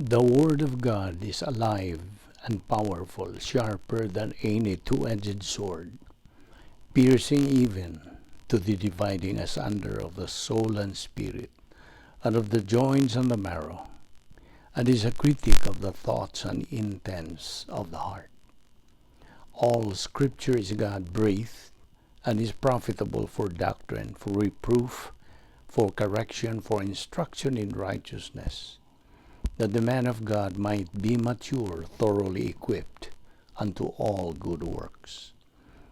The Word of God is alive and powerful, sharper than any two-edged sword, piercing even to the dividing asunder of the soul and spirit, and of the joints and the marrow, and is a critic of the thoughts and intents of the heart. All Scripture is God-breathed and is profitable for doctrine, for reproof, for correction, for instruction in righteousness, that the man of God might be mature, thoroughly equipped unto all good works.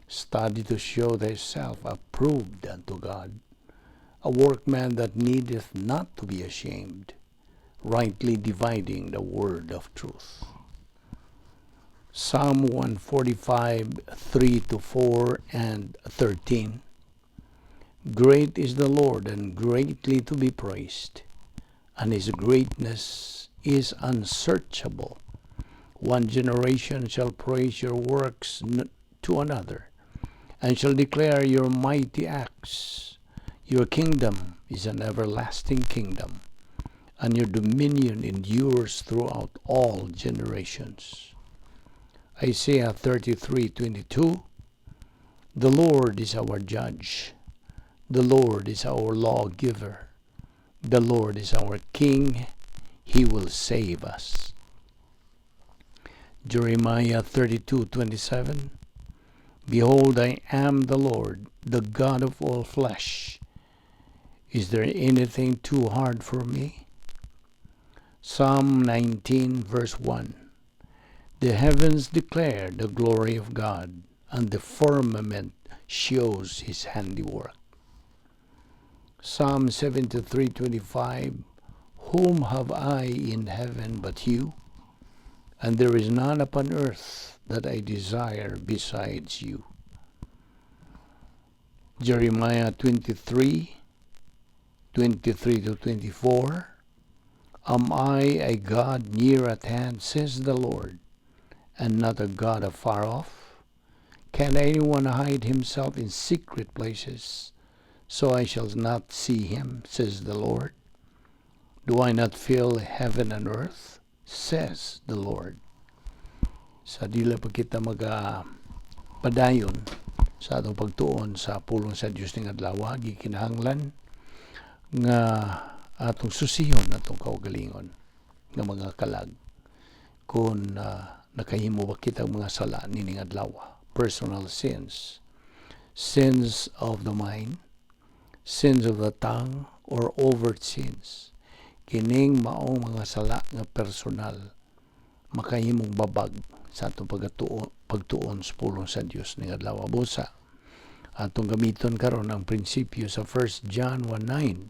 Study to show thyself approved unto God, a workman that needeth not to be ashamed, rightly dividing the word of truth. Psalm 145, 3 to 4 and 13. Great is the Lord and greatly to be praised, and his greatness is unsearchable. One generation shall praise your works to another, and shall declare your mighty acts. Your kingdom is an everlasting kingdom, and your dominion endures throughout all generations. Isaiah 33:22. The Lord is our judge. The Lord is our lawgiver. The Lord is our king. He will save us. Jeremiah 32:27. Behold, I am the Lord, the God of all flesh. Is there anything too hard for me? Psalm 19, verse 1. The heavens declare the glory of God, and the firmament shows his handiwork. Psalm 73:25. Whom have I in heaven but you? And there is none upon earth that I desire besides you. Jeremiah 23:23 to 24. Am I a God near at hand, says the Lord, and not a God afar off? Can anyone hide himself in secret places, so I shall not see him, says the Lord? Do I not fill heaven and earth, says the Lord? Sa dili pa kita maga padayon sa atong pagtuon sa pulong sa Dios ning adlaw, gikinahanglan nga atong susihon atong kaugalingon nga mga kalag kung nakahimo ba kita mga sala nining adlaw. Personal sins, sins of the mind, sins of the tongue, or overt sins. Kining maong mga sala nga personal makahimong babag sa atong pagtuon sa pulong sa Dios ning adlaw. Busa atong gamiton karon ang prinsipyo sa 1 John 1:9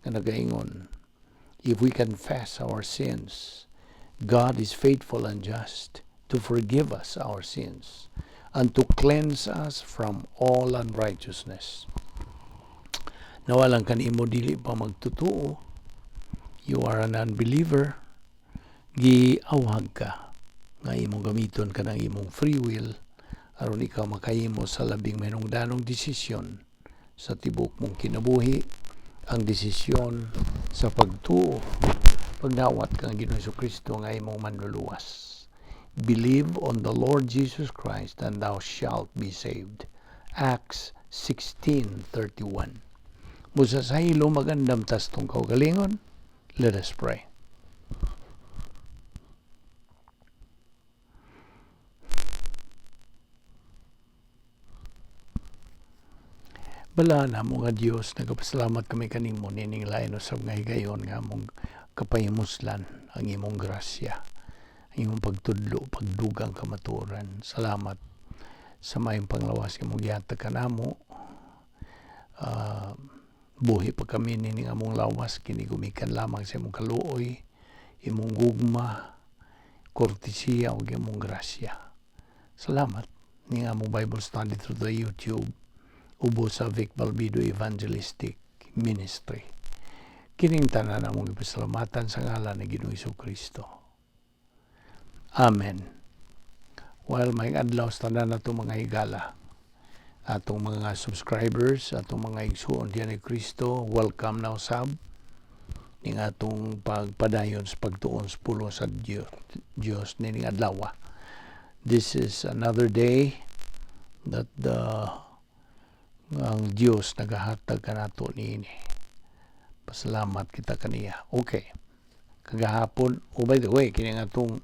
nga nagaingon, "If we confess our sins, God is faithful and just to forgive us our sins and to cleanse us from all unrighteousness." Nawalang kanimo dili pa magtutuo, you are an unbeliever, giawhag ka nga imong gamiton kanang imong free will aron ikaw makahimo sa labing mahinungdanong desisyon sa tibok mong kinabuhi, ang desisyon sa pagtuo, pagdawat kang Ginoong Kristo nga imong manluluwas. Believe on the Lord Jesus Christ and thou shalt be saved. Acts 16:31. Busa sa hilo magandam tas tong kaugalingon. Let us pray. Balaan namo nga Dios, nagapasalamat kami kanimo nining lain usab nga higayon nga among kapahimuslan ang imong grasya, ang imong pagtudlo, pagdugang kamatuoran. Salamat sa maayong panglawas imong gihatag kanamo. Buhi pa kami nining among lawas, kini gumikan lamang sa imong kaluoy, imong gugma, kortesiya ug imong grasya. Salamat ning among Bible study through the YouTube ubos sa Vic Balbido Evangelistic Ministry. Kining tanan among gipasalamatan sa ngalan ni Ginoong Kristo. Amen. Well, may adlaw sa tanan nato mga higala. Atong mga subscribers, atong mga igsuon diyan ni Kristo, welcome now sab. Ning atong pagpadayon sa pagtuon sa pulong sa Dios nining adlaw. This is another day that the ang Dios nagahatag kanato niini. Pasalamat kita kaniya. Okay. Kagahapon, oh, by the way, kini nga atong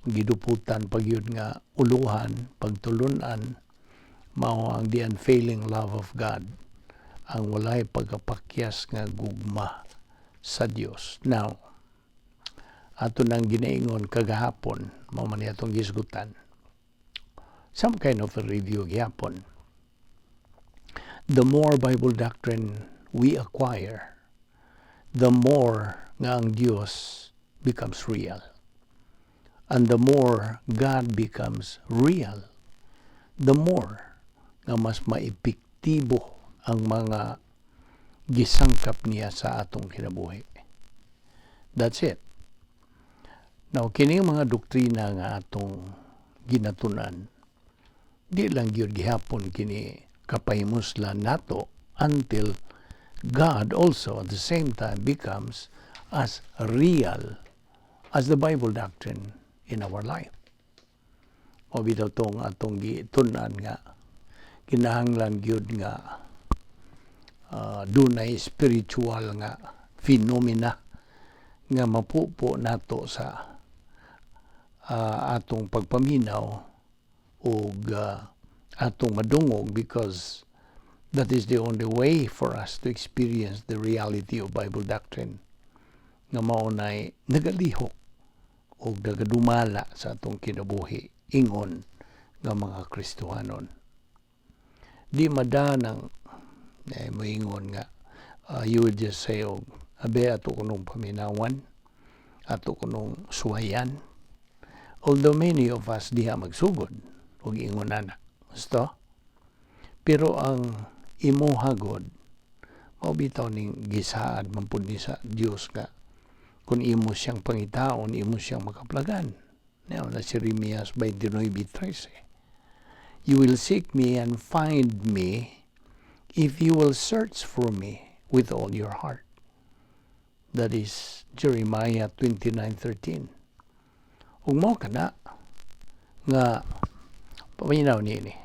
giduputan pa gyud nga uluhan, pagtulunan, mao ang the unfailing love of God, ang walay pagkapakyas nga gugma sa Dios. Now, ato nang ginaingon kagahapon, mao man atong gisgutan. Some kind of a review gihapon. The more Bible doctrine we acquire, the more nga ang Dios becomes real. And the more God becomes real, the more nga mas maepektibo ang mga gisangkap niya sa atong kinabuhi. That's it. Now, kini mga doktrina nga atong ginatunan, di lang gyud gihapon kini kapahimuslan nato until God also at the same time becomes as real as the Bible doctrine in our life. O bitaw tong atong gitun-an nga kinahanglan gyud nga dunay spiritual nga phenomena nga mapupo nato sa atong pagpaminaw ug atong madungog, because that is the only way for us to experience the reality of Bible doctrine nga mao nay nagalihok o nagadumala sa atong kinabuhi ingon nga mga Kristohanon. Di madanang eh, moingon nga you would just say, "Oh, abe, ato kunong paminawan, ato kunong suwayan." Although many of us diha magsugod og ingon ana. Gusto? Pero ang imuha gud mao bitaw ning gisaad man pud ni sa Dios nga kung imo siyang pangitaon, imo siyang makaplagan. Now, na si Jeremias 29:13. "You will seek me and find me if you will search for me with all your heart." That is Jeremiah 29:13. Ug mao kana nga paminaw niini.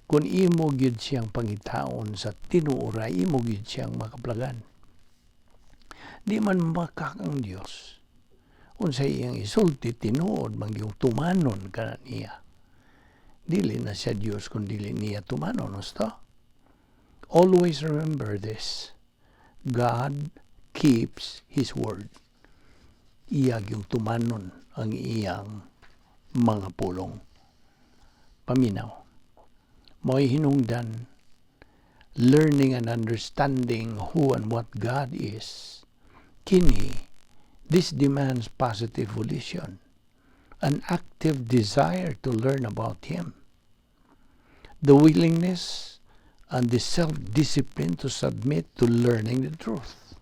Kung imo gyud siyang pangitaon sa tinuora, imo gyud siyang makaplagan. Di man makak ang Dios. Unsay iyang isulti, tinuod man gyud tumanon kana niya. Dili na siya Dios kung dili niya tumanon, gusto? Always remember this. God keeps His word. Iya gyud tumanon ang iyang mga pulong. Paminaw. Mo'y hinungdan, learning and understanding who and what God is, kini, this demands positive volition, an active desire to learn about Him, the willingness and the self-discipline to submit to learning the truth.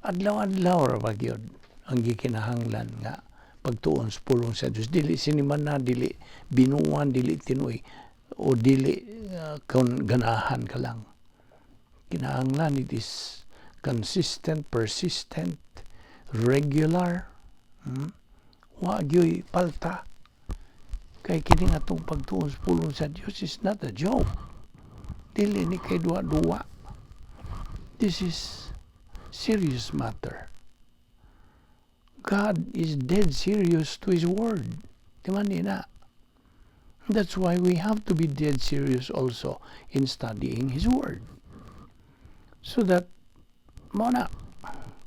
Adlaw-adlaw ra ba gyud ang gikinahanglan nga pagtuon sa pulong sa Dios. Dili sinimana, dili binuan, dili tinuig o dili kung ganahan ka lang. Kinahanglan it is consistent, persistent, regular. Wa gyoy palta. Kay kini nga atong pagtuon sa pulong sa Dios is not a joke. Dili ni kay duwa-duwa. This is serious matter. God is dead serious to His word. Di man ni na? That's why we have to be dead serious also in studying His word. So that, mao na,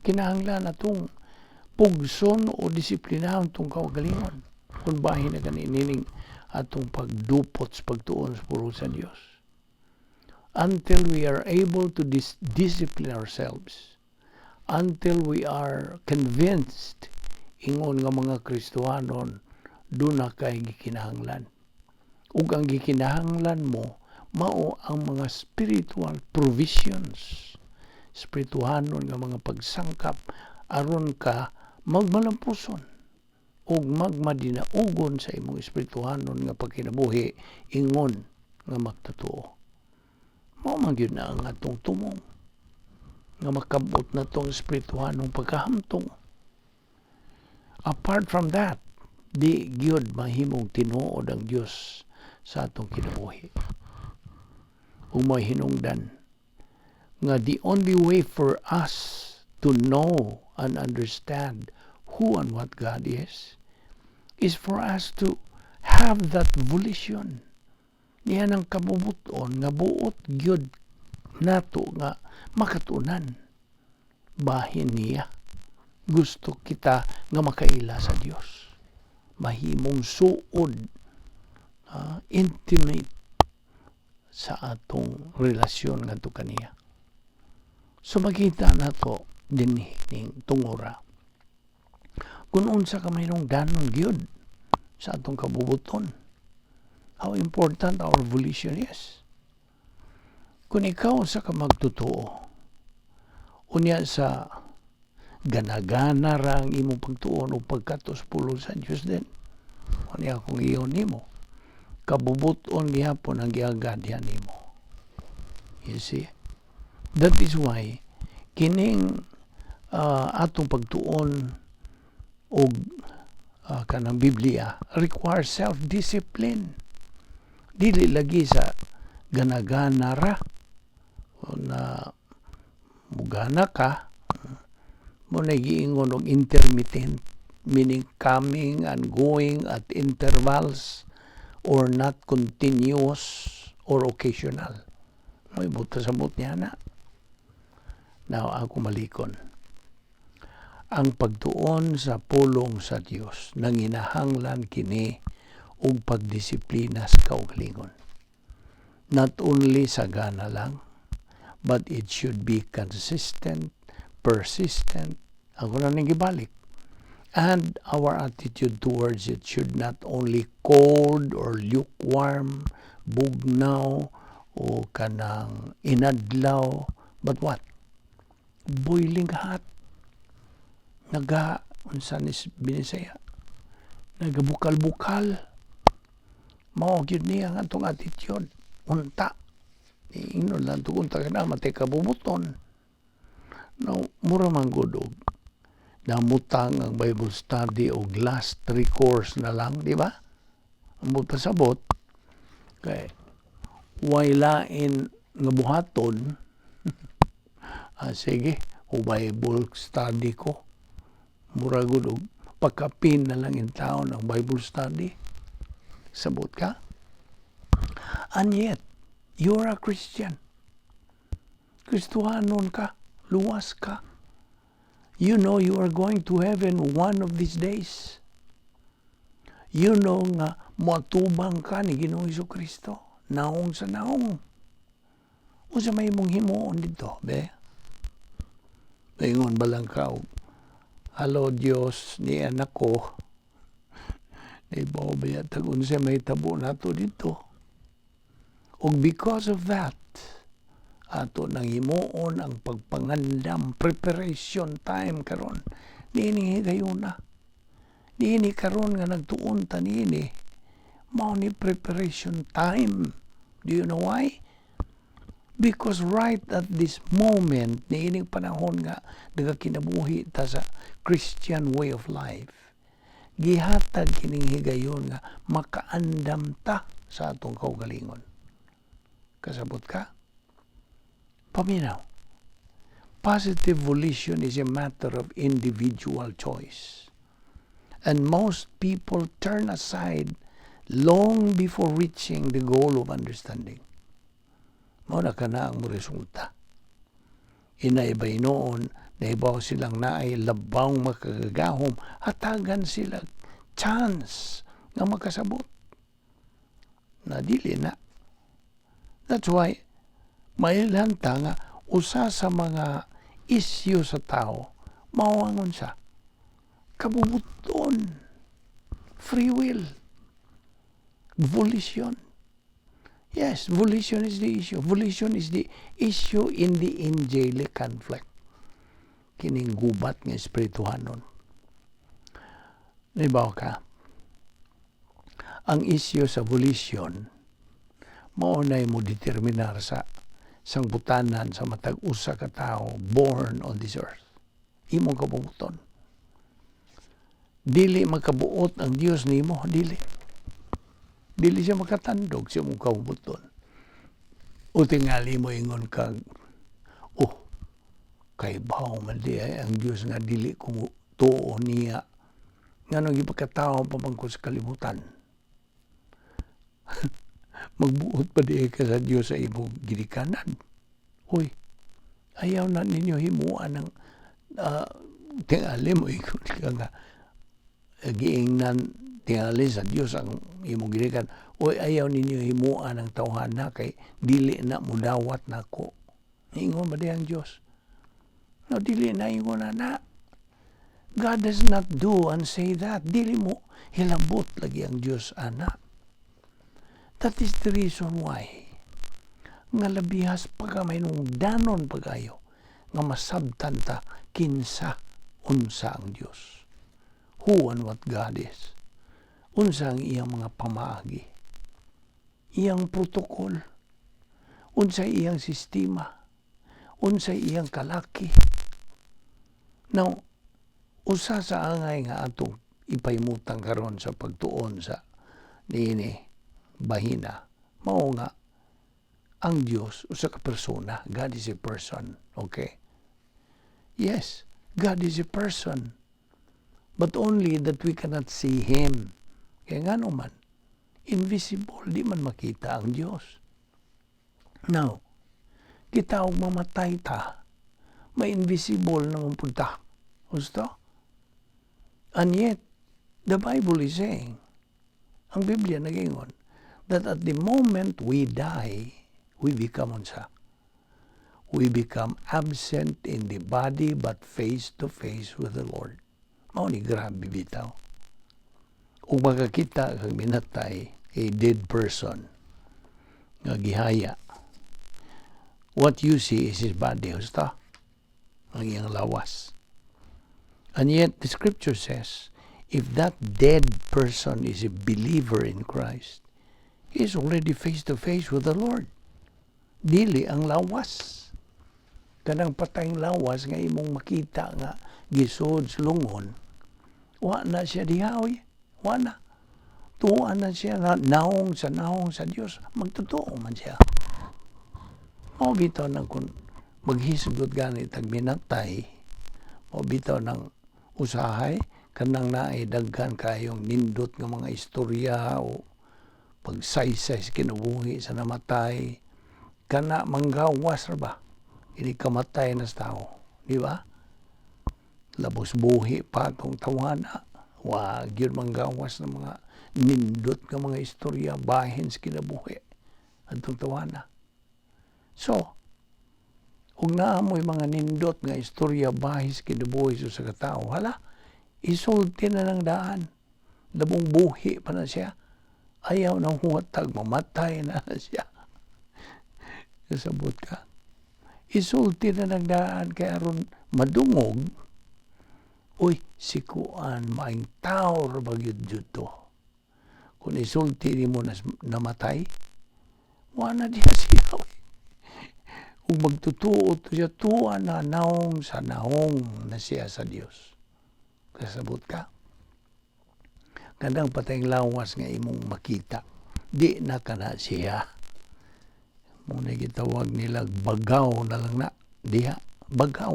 kinahanglan atong pugson o disiplinahon tong kaugalingon kung bahin na gani nining atong pagdupot sa pagtuon sa pulong sa Dios. Until we are able to discipline ourselves, until we are convinced ingon nga mga Kristohanon, duna kay gikinahanglan. Ug ang gikinahanglan mo mao ang mga spiritual provisions, spirituhanon nga mga pagsangkap aron ka magmalampuson ug magmadinaugon sa imong espirituhanon nga pagkinabuhi ingon nga magtotoo. Mao man gyud na ang atong tumong. Nga makabot na tong espirituhanong pagkahamtong. Apart from that, di gyud mahimong tinuod ang Dios sa atong kinabuhi. Ug may hinungdan nga the only way for us to know and understand who and what God is for us to have that volition. Niya ng kabubuton nga buot gyud nato nga makatunan bahin niya. Gusto kita nga makaila sa Dios. Mahimong suod, intimate sa atong relasyon ngadto kaniya. So makita nato dinhi ning tungura kung unsa ka mahinungdanon gyud sa atong kabubuton. How important our volition is. Kung ikaw sa ka magtotoo, unya sa gana-gana ra ang imong pagtuon o pagkatos pulong sa Dios din. Unya kung iyon nimo, kabubuton gihapon ang giagad nimo. You see? That is why kining atong pagtuon og kanang Biblia requires self-discipline. Dili lagi sa gana-gana ra o na mugana ka mo na giingon og intermittent, meaning coming and going at intervals or not continuous or occasional. May buta sa but niya na. Now, ako malikon. Ang pagtuon sa pulong sa Dios nanginahanglan kini og pagdisiplina sa kaugalingon. Not only sa gana lang, but it should be consistent, persistent. Ako na ning gibalik. And our attitude towards it should not only cold or lukewarm, bugnaw, o kanang inadlaw, but what? Boiling hot. Naga, unsa ni Binisaya? Nagabukal-bukal. Mao gyud niya ang atong attitude. Unta. Iingnon lang to, unta ka na matay kabubuton. Now, mura man gud og namutang ang Bible study og last recourse na lang, di ba? Ang pasabot, kay way lain nga buhaton, sige, o Bible study ko. Mura gud og pagkapin na lang in town ang Bible study. Sabot ka? And yet, you're a Christian. Kristohanon ka, luwas ka. You know you are going to heaven one of these days. You know nga moatubang ka ni Ginoong Kristo, naong sa naong. Unsa may imong himuon dito, be? Ingon ba lang ka og, "Hello Dios, ni anak ko." Naibaw ba yata unsa may tabo nato dito? Og because of that, ato nang himuon ang pagpangandam, preparation time karon. Niini higayuna. Niini karon nga nagtuon ta niini, mao ni preparation time. Do you know why? Because right at this moment, niining panahon nga nagakinabuhi ta sa Christian way of life, gihatag kining higayon nga makaandam ta sa atong kaugalingon. Kasabot ka? Paminaw. Positive volition is a matter of individual choice. And most people turn aside long before reaching the goal of understanding. Mao na kana ang resulta. Inaibay noon, naibaw silang naay labaw makagagahom, hatagan sila chance nga makasabot. Na dili na. That's why, mailhan ta nga usa sa mga isyu sa tao, mao ang unsa? Kabubuton. Free will. Volition. Yes, volition is the issue. Volition is the issue in the angelic conflict. Kining gubat nga espirituhanon. Naibaw ka? Ang issue sa volition, mao na mo determinar sa Sangbutanan sa matag usa ka tawo born on this earth. Imong kabubut-on. Dili makabuot ang Dios nimo, dili. Dili siya makatandog sa imong kabubut-on. O tingali mo ingon kag, "Oh, kay baw man di ay ang Dios nga dili ko tuo niya. Nganong gipakatawo pa man ko sa kalibutan?" Magbuot pa di ka sa Dios sa imong ginikanan. Uy, ayaw na ninyo himuan ng tingali mo ingon ka nga giingnan tingali sa Dios ang imong ginikan. "Uy, ayaw ninyo himuan ang tawhana kay dili na mudawat nako." Ingon ba di ang Dios? No, dili na ingon na na. God does not do and say that. Dili mo hilabot lagi ang Dios ana. That is the reason why nga labihas pa ka may danon pagayo nga masabtan ta kinsa unsa ang Dios. Who and what God is. Unsa ang iyang mga pamaagi. Iyang protocol. Unsa iyang sistema. Unsa iyang kalaki. Now, usa sa angay nga atong ipahimutang karon sa pagtuon sa niini bahina mao nga ang Dios usa ka persona. God is a person, okay? Yes, God is a person, but only that we cannot see Him. Kaya nga man invisible, di man makita ang Dios. Now, kita og mamatay ta, may invisible naman pud ta, gusto. And yet the Bible is saying, ang Biblia nagingon, that at the moment we die, we become unsa? We become absent in the body but face to face with the Lord. Mao ni grabe bitaw. Ug makakita kag minatay, a dead person nga gihaya. What you see is his body, husto? Ang iyang lawas. And yet the scripture says, if that dead person is a believer in Christ, he is already face to face with the Lord. Dili ang lawas. Kanang patayng lawas nga imong makita nga gisod sa lungon, wa na siya diha, oy. Wa na. Tuwa na siya na naong sa naong sa Dios. Magtotoo man siya. Mao bitaw nang kung maghisgot gani tag minatay, mao bitaw nang usahay kanang naay daghan kayong nindot nga mga istorya o pagsaysay sa kinabuhi sa namatay, kana manggawas ra ba ini kamatay na sa tao, di ba? Labos buhi pa atong tawhana, wa gyud manggawas ng mga nindot nga mga istorya bahin sa kinabuhi atong tawhana. So ug naa mo'y mga nindot nga istorya bahin sa kinabuhi sa usa ka tawo, hala, isulti na ng daan. Labong buhi pa na siya. Ayaw nang huwatag, mamatay na siya. Kasabot ka? Isulti na ng daan kay aron madungog, "Uy, si kuan, maing tao ra ba gyud to?" Kung isulti nimo na namatay, wa na diha siya. Uy. Ug magtutuo to siya, tuwa na naong sa naong na siya sa Dios. Kasabot ka? Kanang patayng lawas nga imong makita, di na kana siya. Mao na gitawag nila bagaw na lang na diha, bagaw.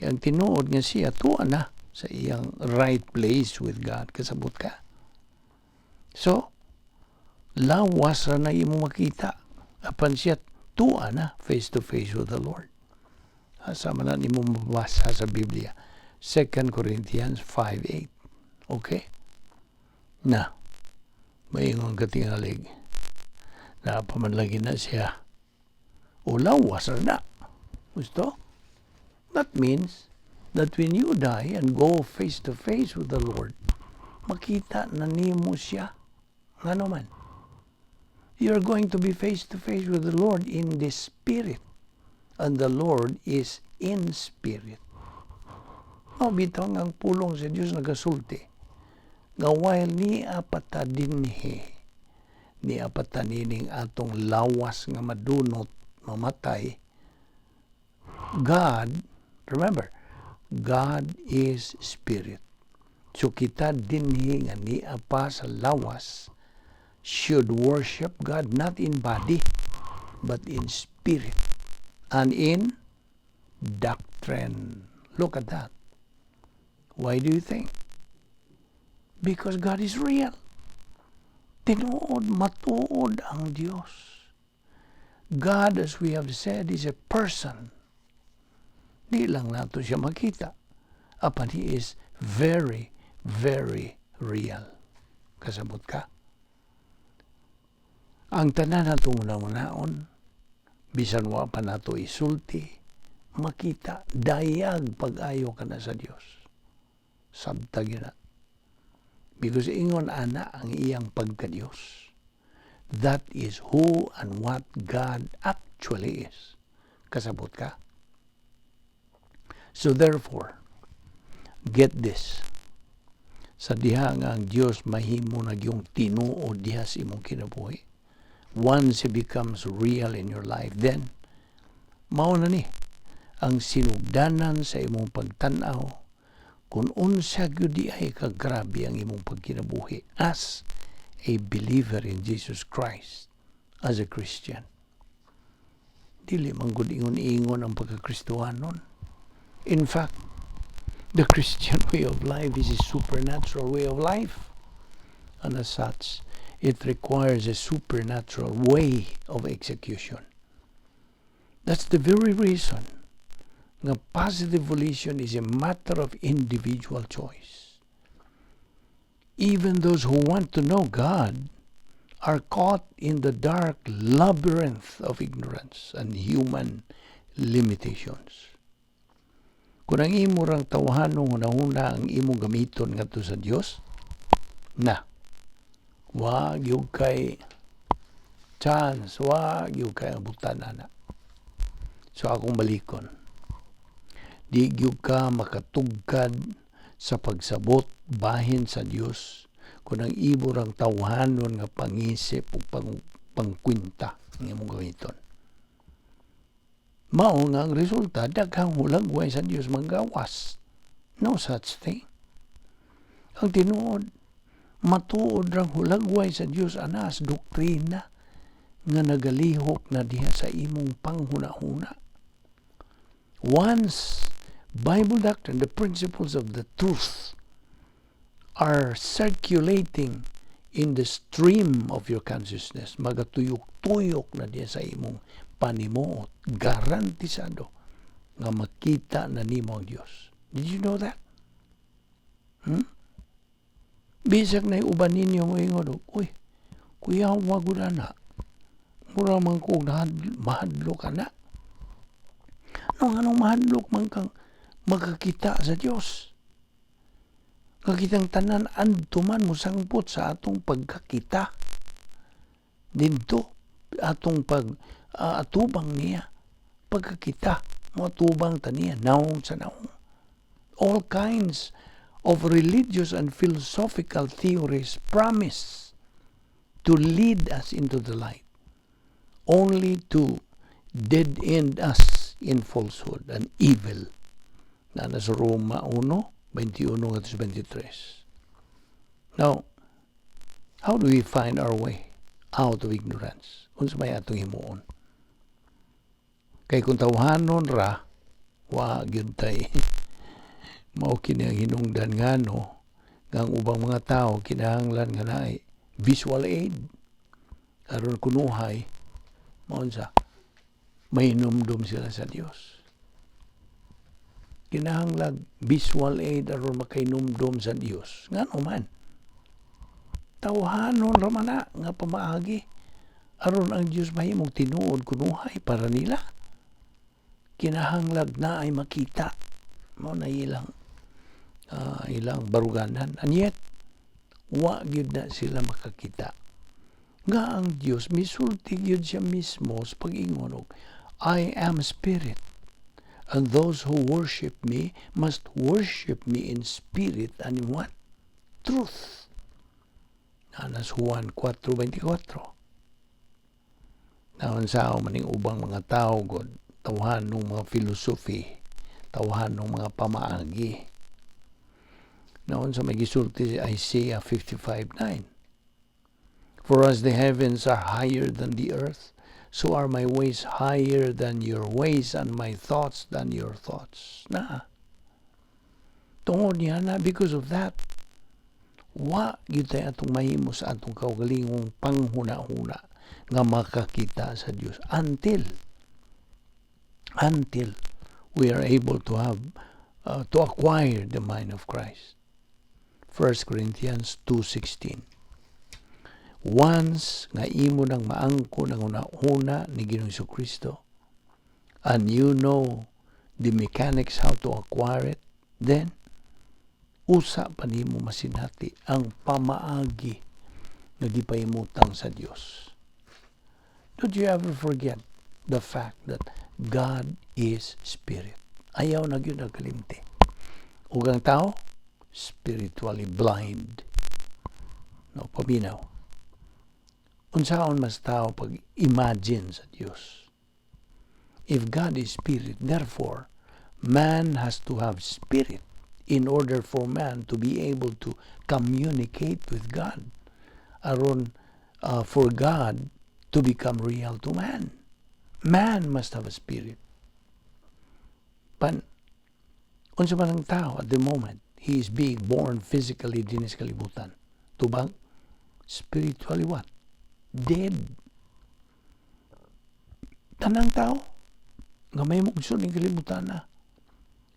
Yang tinuod nga siya tuwa na sa iyang right place with God. Kasabot ka? So, lawas ra na imong makita. Apan siya tuwa na face to face with the Lord. Asa man na nimo mabasa sa Biblia? 2 Corinthians 5:8. Okay? Na, maingon ka tingalig, naa pa man lagi na siya. O lawas ra na. Gusto? That means that when you die and go face to face with the Lord, makita na nimo siya. Ngano man? You're going to be face to face with the Lord in the Spirit. And the Lord is in Spirit. Mao bitaw nga ang pulong sa Dios nagasulti nga while nia pa ta dinhi, nia pa ta nining atong lawas nga madunot. mamatay. God, remember, God is spirit. So kita dinhi nga nia pa sa lawas should worship God not in body but in spirit and in doctrine. Look at that. Why do you think? Because God is real. Tinuod, matuod ang Dios. God, as we have said, is a person. Di lang nato siya makita. Apan He is very, very real. Kasabot ka? Ang tanan nato hunahunaon, bisan wa pa nato isulti, makita, dayag pag-ayo ka na sa Dios. Sabta gyud na. Because ingon ana ang iyang pagka-Dios. That is who and what God actually is. Kasabot ka? So therefore, get this. Sa diha nga ang Dios mahimo na gyung tinuod diha sa imong kinabuhi. Once He becomes real in your life, then mao na ni ang sinugdanan sa imong pagtan-aw kung unsa gyud diay kagrabe ang imong pagkinabuhi as a believer in Jesus Christ, as a Christian. Dili man gud ingon-ingon ang pagkakristohanon. In fact, the Christian way of life is a supernatural way of life. And as such, it requires a supernatural way of execution. That's the very reason nga positive volition is a matter of individual choice. Even those who want to know God are caught in the dark labyrinth of ignorance and human limitations. Kung ang imo rang tawhanong hunahuna ang imong gamiton ngadto sa Dios, na wa gyud kay chance, wa gyud kay abutan ana. So akong balikon. Di gyud ka makatugkad sa pagsabot bahin sa Dios kung ang imo rang tawhanon nga pangisip ug pangkwinta ang imong gamiton. Mao nga ang resulta, daghang hulagway sa Dios manggawas. No such thing. Ang tinuod, matuod rang hulagway sa Dios anas doktrina nga nagalihok na diha sa imong panghuna-huna. Once Bible doctrine, the principles of the truth, are circulating in the stream of your consciousness, magatuyok-tuyok na diha sa imong panimuot, garantisado nga makita na nimo ang Dios. Did you know that? Hmm? Bisag na uban ninyo mo ingon, "Uy, kuya, wag na. Mura man ko mahadlok ka na." No, anong mahadlok man kang makakita sa Dios? Nga kitang tanan adto man mosangpot sa atong pagkakita didto atong pag atubang niya, pagkakita mo atubang ta niya nawong sa nawong. All kinds of religious and philosophical theories promise to lead us into the light, only to dead end us in falsehood and evil, na nasa Roma 1, 21 ngadto 23. Now, how do we find our way out of ignorance? Unsa may atong himuon? Kay kung tawhanon ra, wa gyud tay mao kini ang hinungdan ngano nga ang ubang mga tao kinahanglan nga naay visual aid aron kunuhay maunsa mahinumdum sila sa Dios. Kinahanglan visual aid aron makahinumdum sa Dios. Ngano man? Tawhanon ra man na nga pamaagi aron ang Dios mahimong tinuod kunuhay para nila. Kinahanglag na ay makita, mao na ilang baruganan, and yet wa gyud na sila makakita nga ang Dios misulti gyud siya mismo sa pag-ingon og, "I am spirit, and those who worship me must worship me in spirit and in" what? "Truth." Naa sa Juan 4:24. Na unsaon man ning ubang mga tao god, tawhan ng mga philosophy, tawhan ng mga pamaagi. Na unsa may gisulti si Isaiah 55:9? "For as the heavens are higher than the earth, so are my ways higher than your ways and my thoughts than your thoughts." Na. Tungod niya na, because of that, wa gyud tay atong mahimo sa atong kaugalingong panghuna-huna nga makakita sa Dios until we are able to have to acquire the mind of Christ. 1 Corinthians 2:16. Once nga imo nang maangko ang huna-huna ni Ginoong Kristo and you know the mechanics how to acquire it, then usa pa nimo masinati ang pamaagi nga gipahimutang sa Dios. Don't you ever forget the fact that God is spirit. Ayaw na gyud nagkalimti. Ug ang tao, spiritually blind. No, paminaw. Unsaon mas tao pag imagine sa Dios? If God is spirit, therefore, man has to have spirit in order for man to be able to communicate with God. Aron for God to become real to man. Man must have a spirit. Pan, unsa man ang tao at the moment he is being born physically dinhi sa kalibutan? Tubang, spiritually what? Dead. Tanang tao nga may mugso ning kalibutan na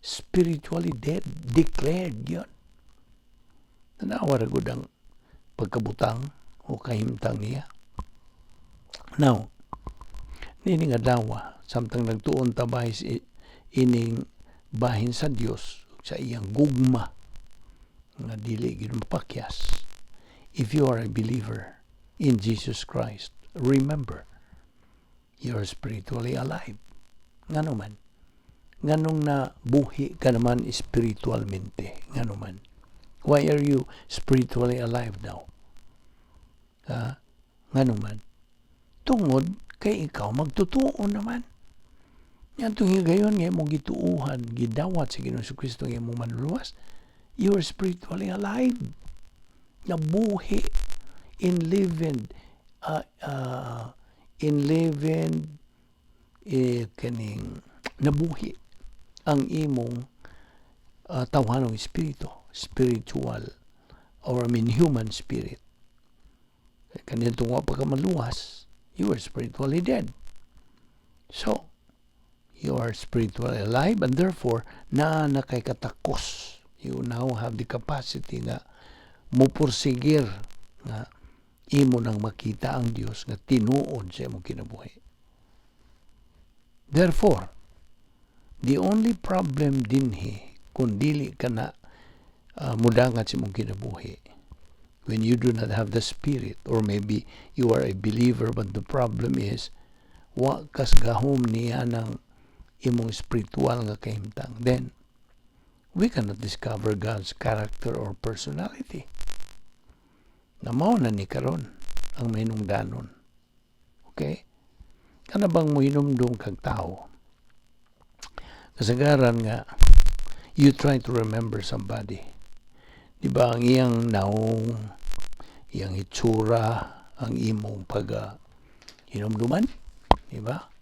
spiritually dead, declared yun. Tanawa ra gud ang pagkabutang o kahimtang niya. Now, nini nga dawa, samtang nagtuon ta bahin ining bahin sa Dios sa iyang gugma nga dili gyud mapakyas. If you are a believer in Jesus Christ, remember, you are spiritually alive. Ngano man? Nganong na buhi ka naman spiritualmente? Ngano man? Why are you spiritually alive now? Ha? Ngano man? Tungod kay ikaw magtutuo naman. Yan itong higayon nga imong gituuhan, gidawat sa Ginoong Kristo nga imong manluluwas, you are spiritually alive. Nabuhi in living eh, kaning nabuhi ang imong tawhanong espiritu, spiritual or, I mean, human spirit. Kanitong wa pa ka maluwas, you are spiritually dead. So, you are spiritually alive and therefore naa na kay katakos. You now have the capacity nga mupursigir nga imo nang makita ang Dios nga tinuod sa imong kinabuhi. Therefore, the only problem dinhi kung dili ka na mudangat sa imong kinabuhi, when you do not have the spirit, or maybe you are a believer but the problem is wa kas gahom niya ng imong spiritual nga kahimtang, then we cannot discover God's character or personality na mao na ni karon ang mahinungdanon. Okay, kana bang mohinumdum kag tao, kasagaran nga you try to remember somebody, di ba, ang iyang naong, iyang hitsura ang imong pag hinumduman, di ba?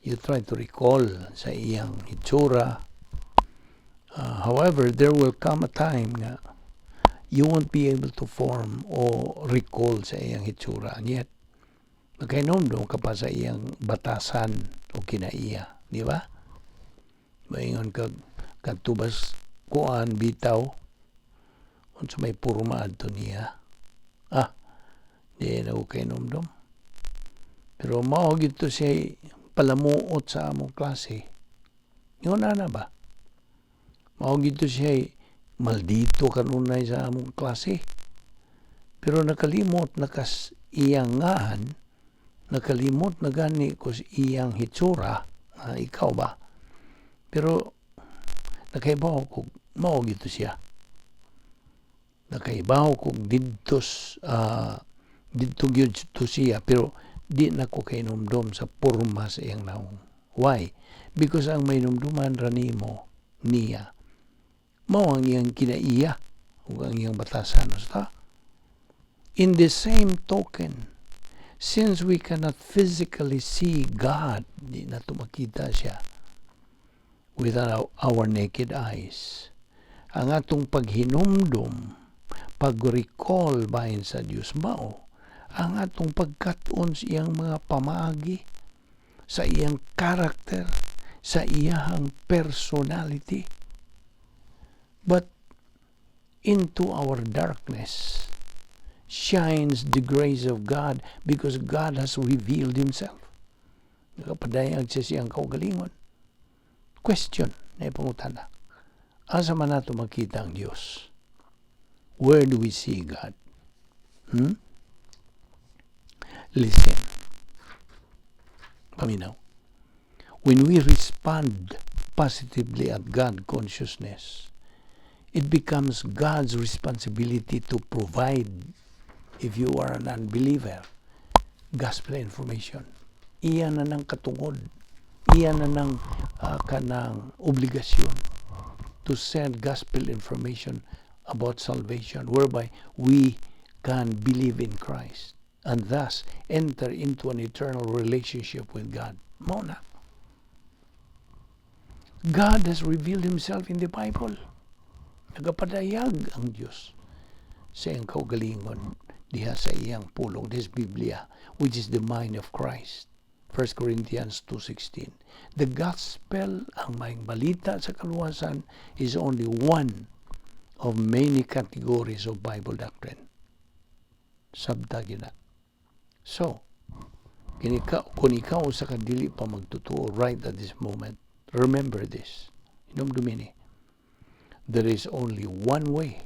You try to recall sa iyang hitsura. However, there will come a time nga you won't be able to form o recall sa iyang hitsura, and yet magkahinumdum ka pa sa iyang batasan o kinaiya, di ba? Maingon kag kadto bas kuan bitaw, unsa may porma adto niya? Ah, di na ko kahinumdum, pero mao gyud to siya palamuot sa among klase. Ingon ana ba, mao gyud to siya maldito kanunay sa among klase, pero nakalimot na kas iyang ngalan, nakalimot na gani ko sa iyang hitsura. Ah, ikaw ba? Pero nakaibaw ko mao gyud to siya. Nakaibaw kog didto gyud to siya, pero Di na ko kahinumdom sa porma sa iyang nawong. Why? Because ang mahinumduman ra nimo niya, mao ang iyang kinaiya ug ang iyang batasan. Basta. In the same token, since we cannot physically see God, di nato makita siya with our naked eyes, ang atong paghinumdom, pag-recall bahin sa Dios mao ang atong pagkat-on sa iyang mga pamaagi, sa iyang karakter, sa iyang personality. But into our darkness shines the grace of God because God has revealed Himself. Nakapadayag siya sa iyang kaugalingon. Question na ipangutana. Asa man nato makita ang Dios? Where do we see God? Hmm? Listen. Paminaw. When we respond positively at God consciousness, it becomes God's responsibility to provide, if you are an unbeliever, gospel information. Iya na ng katungod. Iya na ng kanang obligasyon to send gospel information about salvation whereby we can believe in Christ and thus enter into an eternal relationship with God. Mao na. God has revealed Himself in the Bible. Nagapadayag ang Diyos sa iyang kaugalingon diha sa iyang pulong, this Biblia, which is the mind of Christ. 1 Corinthians 2:16. The gospel, ang maayong balita sa kaluwasan, is only one of many categories of Bible doctrine. Sabta na. So, kung ikaw usa ka dili pa magtutuo right at this moment, remember this. Hinumdumi ni. There is only one way.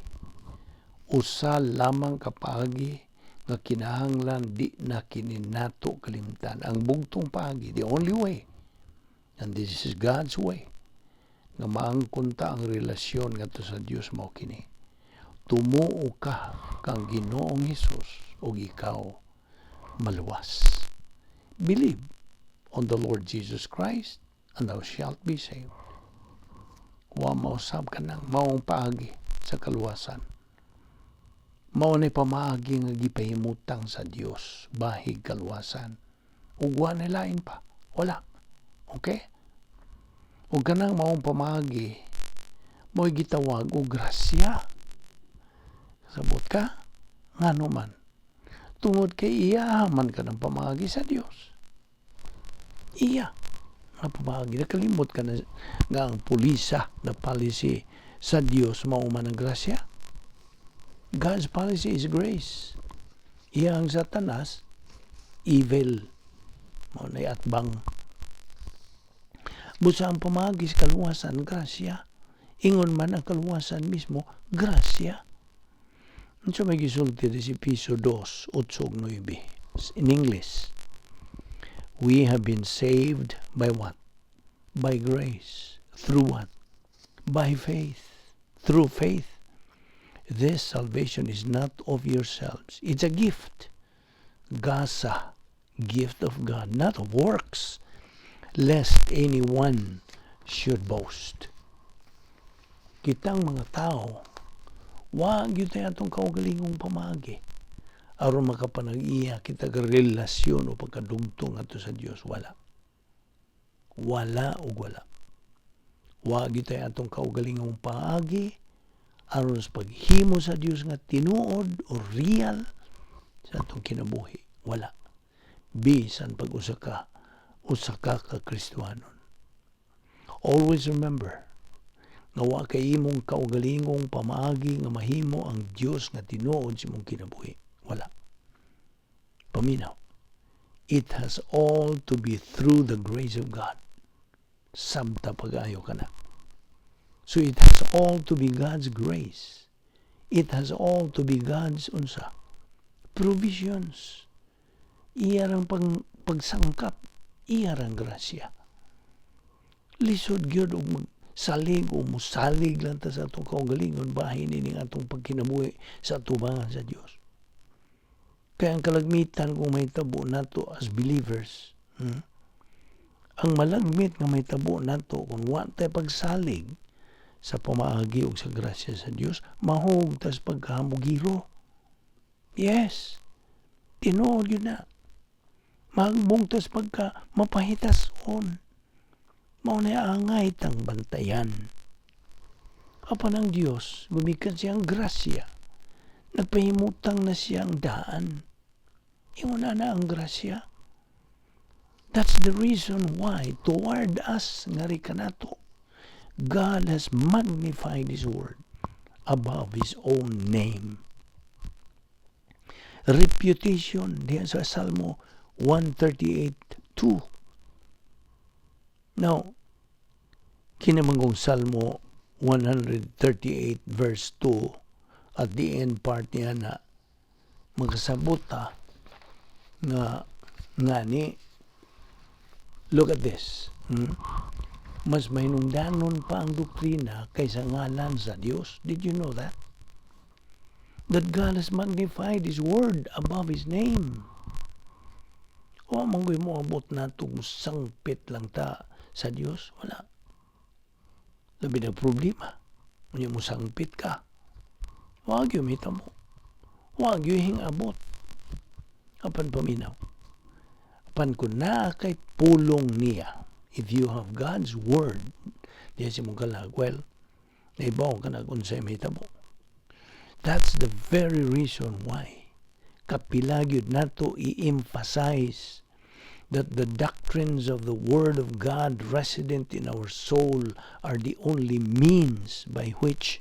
Usa lamang ka paagi nga kinahanglan di na kini nato kalimtan. Ang bugtong paagi, the only way. And this is God's way. Nga maangkon ta ang relasyon ngadto sa Dios mao kini. Tumuo ka kang Ginoong Hesus ug ikaw maluwas. Believe on the Lord Jesus Christ and thou shalt be saved. Wa mausab ka nang maong paagi sa kaluwasan. Mao ni pamaagi nga gipahimutang sa Dios bahig kaluwasan. Ug wa na lain pa. Wala. Okay? Ug kanang maong pamaagi mo'y gitawag og grasya. Sabot ka? Ngano man? Tungod kay iya man ka ng pamaagi sa Dios. Iya nga pamaagi. Nakalimot ka na nga ang pulisa na policy sa Dios mao man ang grasya. God's policy is grace. Iya ang Satanas, evil. Mao na atbang. Busa ang pamaagi sa kaluwasan, grasya. Ingon man ang kaluwasan mismo, grasya. Unsa may gisulti di si Efeso 2, 8 ug 9? In English, we have been saved by what? By grace. Through what? By faith. Through faith. This salvation is not of yourselves. It's a gift. Gasa, gift of God, not of works, lest anyone should boast. Kitang mga tao, wa gyud tay atong kaugalingong pamaagi aron makapanag-iya kita relasyon o pagkadugtong ngadto sa Dios. Wala. Wala ug wala. Wa gyud tay atong kaugalingong paagi aron sa paghimo sa Dios nga tinuod o real sa atong kinabuhi. Wala. Bisan pag usa ka Kristohanon. Always remember nga wa kay imong kaugalingong pamaagi nga mahimo ang Dios nga tinuod sa imong kinabuhi. Wala. Paminaw. It has all to be through the grace of God. Sabta pag-ayo ka na. So it has all to be God's grace. It has all to be God's unsa provisions. Iya rang pagsangkap, iya rang grasya. Lisod gyud og magsalig o musalig lang ta sa atong kaugalingon bahin ining atong pagkinabuhi sa atubangan sa Dios. Kaya ang kalagmitan kung mahitabo nato as believers, ang malagmit nga mahitabo nato kung wa tay pagsalig sa pamaagi ug sa grasya sa Dios, mahug tas pagkahamugiro. Yes. Tinuod gyud na. Mahagbong tas pagka mapahitason. Mao na angay tang bantayan. Apan ang Dios, gumikan siyang grasya. Nagpahimutang na siyang daan. Ingon na ang grasya. That's the reason why toward us ngari kanato, God has magnified His word above His own name. Reputation diyan sa Salmo 138:2. Now, kini man gong Salmo 138 verse 2, at the end part niya na makasabot ta nga ngani. Look at this. Mas mahinungdanon pa ang doktrina kaysa ngalan sa Dios. Did you know that? That God has magnified His word above His name. Wa man goy moabot nato sangpit lang ta sa Dios. Wala. Labi na problema. Unya mo sangpit ka. Wa gyud mahitabo. Wa gyud hingabot. Apan paminaw. Apan kung naa kay pulong niya, if you have God's word, diya sa imong kalag, well, naibaw ka na kung unsay mahitabo. That's the very reason why kapila gyud nato i-emphasize that the doctrines of the Word of God resident in our soul are the only means by which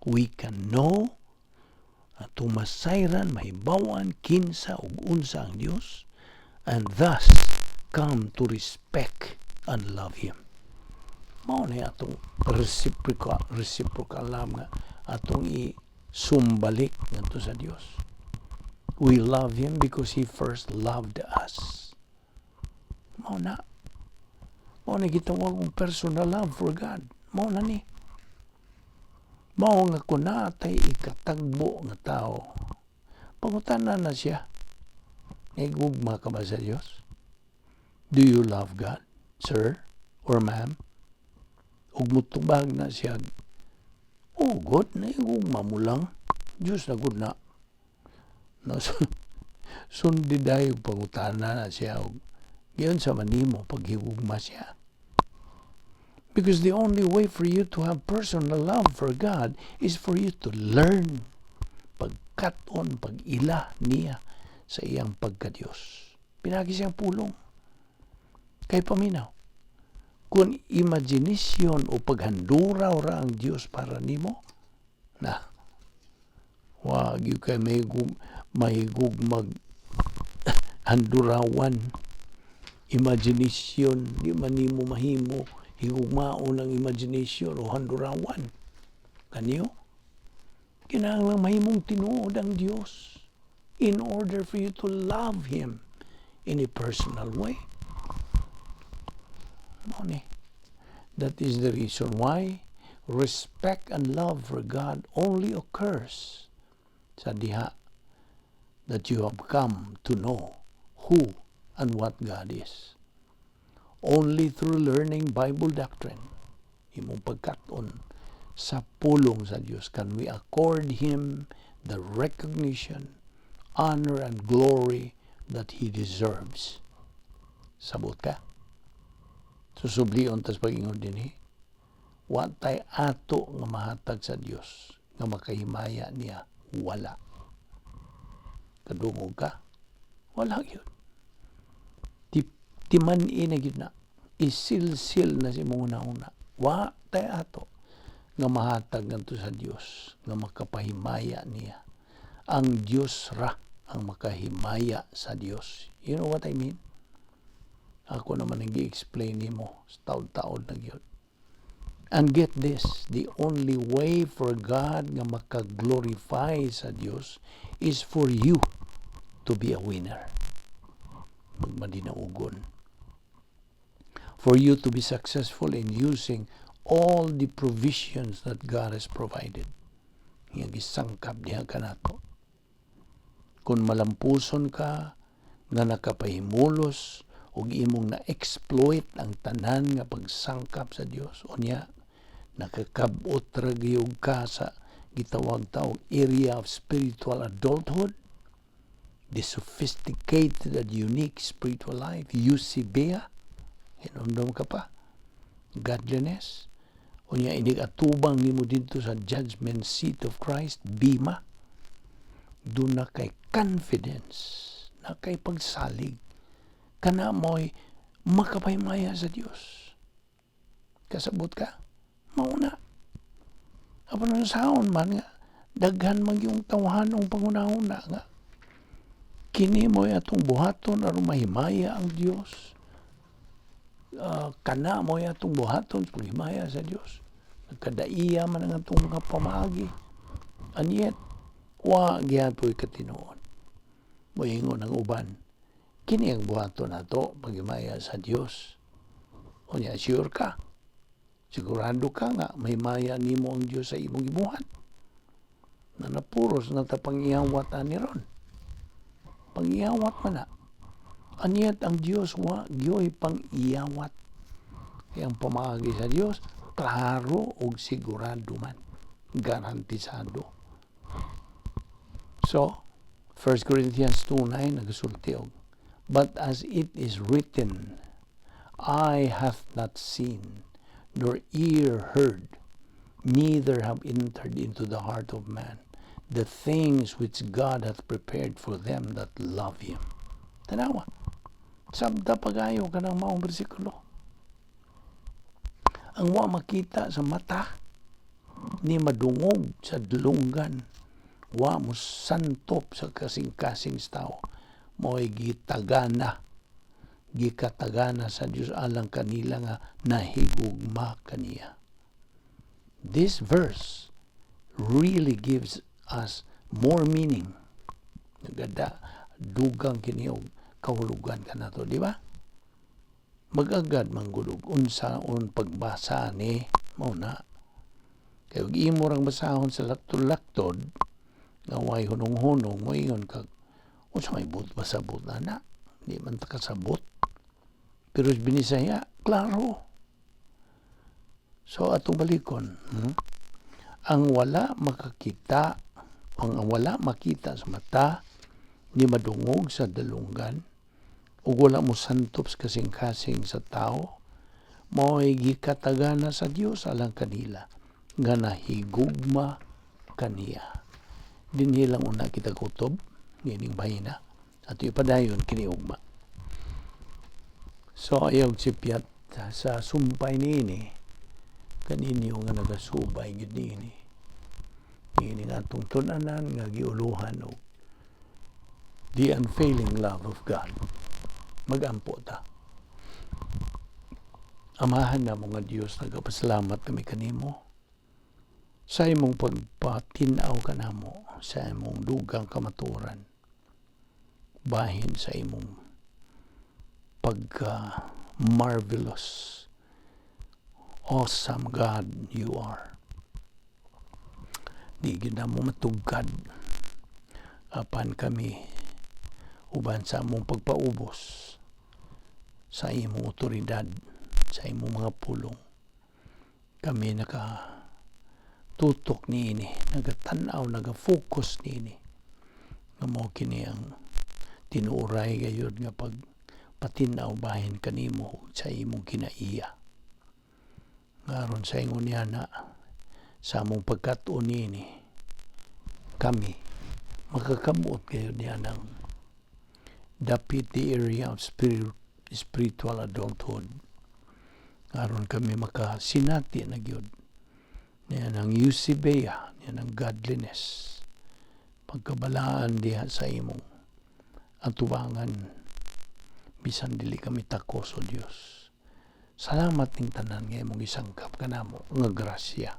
we can know atong masayran, mahibawan kinsa ug unsa ang Dios, and thus come to respect and love Him. Mao na atong reciprocal love nga atong i-sumbalik ngadto sa Dios. We love Him because He first loved us. Mao na. Mao na gitawag og personal love for God. Mao na ni. Mao nga kung natay ikatagbo nga tao, pangutana na siya, "Nahigugma ka ba sa Dios? Do you love God, sir or ma'am?" Ug mutubag na siya, "Oh, God, nahigugma mo lang. Diyos na gud na." No, so, sundi dayon pangutana na siya, og giunsa man nimo paghigugma siya? Because the only way for you to have personal love for God is for you to learn pagkat-on, pag-ila niya sa iyang pagka-Diyos. Pinaagi siyang pulong. Kay paminaw, kung imagination o paghanduraw ra ang Dios para nimo, na, wag gyud kay mahigugmag handurawan. Imagination, di man nimo mahimo higugmaon ang imagination o handurawan. Kaniyo? Kinahanglan mahimong tinuod ang Dios in order for you to love Him in a personal way. Mao ni. That is the reason why respect and love for God only occurs sa diha that you have come to know who and what God is. Only through learning Bible doctrine, imong pagkat-on sa pulong sa Dios, can we accord Him the recognition, honor, and glory that He deserves. Sabot ka? Susublion tas pag-ingon dinhi. Wa tay ato nga mahatag sa Dios nga makahimaya niya, wala. Kadungog ka? Wala gyud. Timan-i na gyud na. Isilsil na sa imong una-una. Wa tay ato nga mahatag ngadto sa Dios nga makapahimaya niya. Ang Dios ra ang makahimaya sa Dios. You know what I mean? Ako naman ang gi-explain nimo sa taod-taod na gyud. And get this, the only way for God nga makaglorify sa Dios is for you to be a winner. Magmadinaugon. For you to be successful in using all the provisions that God has provided. Nga gisangkap diha kanato. Kung malampuson ka nga nakapahimulos ug imong na-exploit ang tanan nga pagsangkap sa Dios, unya nakakabot ra gyud ka sa gitawag ta og area of spiritual adulthood, the sophisticated and unique spiritual life, eusebeia, hinumdum ka pa, godliness, unya inig atubang nimo didto sa judgment seat of Christ, bima, duna kay confidence, na kay pagsalig, kana mo'y makapahimaya sa Dios. Kasabot ka? Mauna. Apan saon man nga, daghan man yung tawhanong pangunahuna nga, kini mo'y atong buhaton aron mahimaya ang Dios. Kana mo'y atong buhaton sa paghimaya sa Dios. Nagkadaiya man ang atong mga pamaagi. And yet, wa gihapoy katinuod. Moingon ang uban, kini ang buhaton nato paghimaya sa Dios. Unya, sure ka. Sigurado ka nga mahimaya nimo ang Dios sa imong gibuhat. Na napuros na ta pangihawat ani ron. Pangihawat man na. And yet ang Dios wa gyoy pang-iyawat. Kaya ang pamaagi sa Dios, klaro ug sigurado man. Garantisado. So, 1 Corinthians 2:9 nagasulti og, "But as it is written, eye hath not seen, nor ear heard, neither have entered into the heart of man, the things which God hath prepared for them that love Him." Tanawa. Sabta pagayo kanang maong bersikulo. Ang wa makita sa mata, ni madungog sa dulunggan, wa mo santop sa kasing-kasing sa tao, mo'y gitagana, gikatagana sa Dios alang kanila nga nahigugma kaniya. This verse really gives us more meaning. Nagada dugang kini og kahulugan kanato, di ba? Mag-agad manggulog unsaon pagbasa ni mao na. Kay ug imo rang basahon sa laktod-laktod nga way hunong-hunong, moingon kag, "Unsa may buot pasabot ana? Di man ta kasabot." Pero binisaya, klaro. So atong balikon, Ang wala makakita, ang wala makita sa mata, ni madungog sa dalunggan, ug wala mo santop sa kasing-kasing sa tao, mao'y gikatagana sa Dios alang kanila nga nahigugma kaniya. Dinhi lang una kita kutob niining bahina at ipadayon kini ugma. So ayaw sipyat sa sumpay niini kaninyo nga nagasubay gyud niini. Niini nga atong tun-anan nga giuluhan og the unfailing love of God. Magampo ta. Amahan namo nga Dios, nagapasalamat kami kanimo sa imong pagpatin-aw kanamo sa imong dugang kamatuoran, bahin sa imong pagka marvelous, awesome God you are. Di gyud namo matugkad, apan kami, uban sa among pagpaubos sa imong otoridad, sa imong mga pulong, kami naka tutok niini, nagatan-aw, naga-focus niini nga mao kini ang tinuoray gayud nga pagpatin-aw bahin kanimo sa imong kinaiya. Aron sa ingon niya na sa among pagkat-on niini, kami makakabot gayud niya ng dapit the area of spiritual adulthood, aron kami makasinati na gyud niya ng eusebeia, niya ng godliness, pagkabalaan diha sa imong atubangan bisan dili kami takos. O Dios, salamat ning tanan nga imong gisangkap kanamo nga grasya.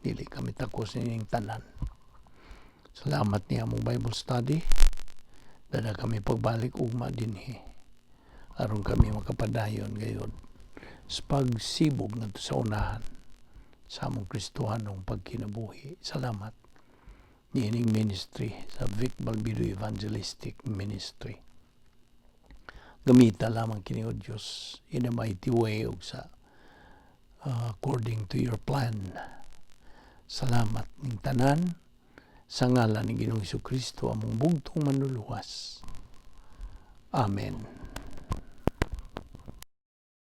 Dili kami takos nining tanan. Salamat ni among Bible study. Dala kami pagbalik ugma dinhi aron kami makapadayon gayod sa pagsibog ngadto sa unahan sa among Kristohanong pagkinabuhi. Salamat. Niining ministry sa Vic Balbido Evangelistic Ministry. Gamita lamang kini, O Diyos, in a mighty way ug sa according to your plan. Salamat ning tanan sa ngalan ni Ginoong Kristo, among bugtong Manluluwas. Amen.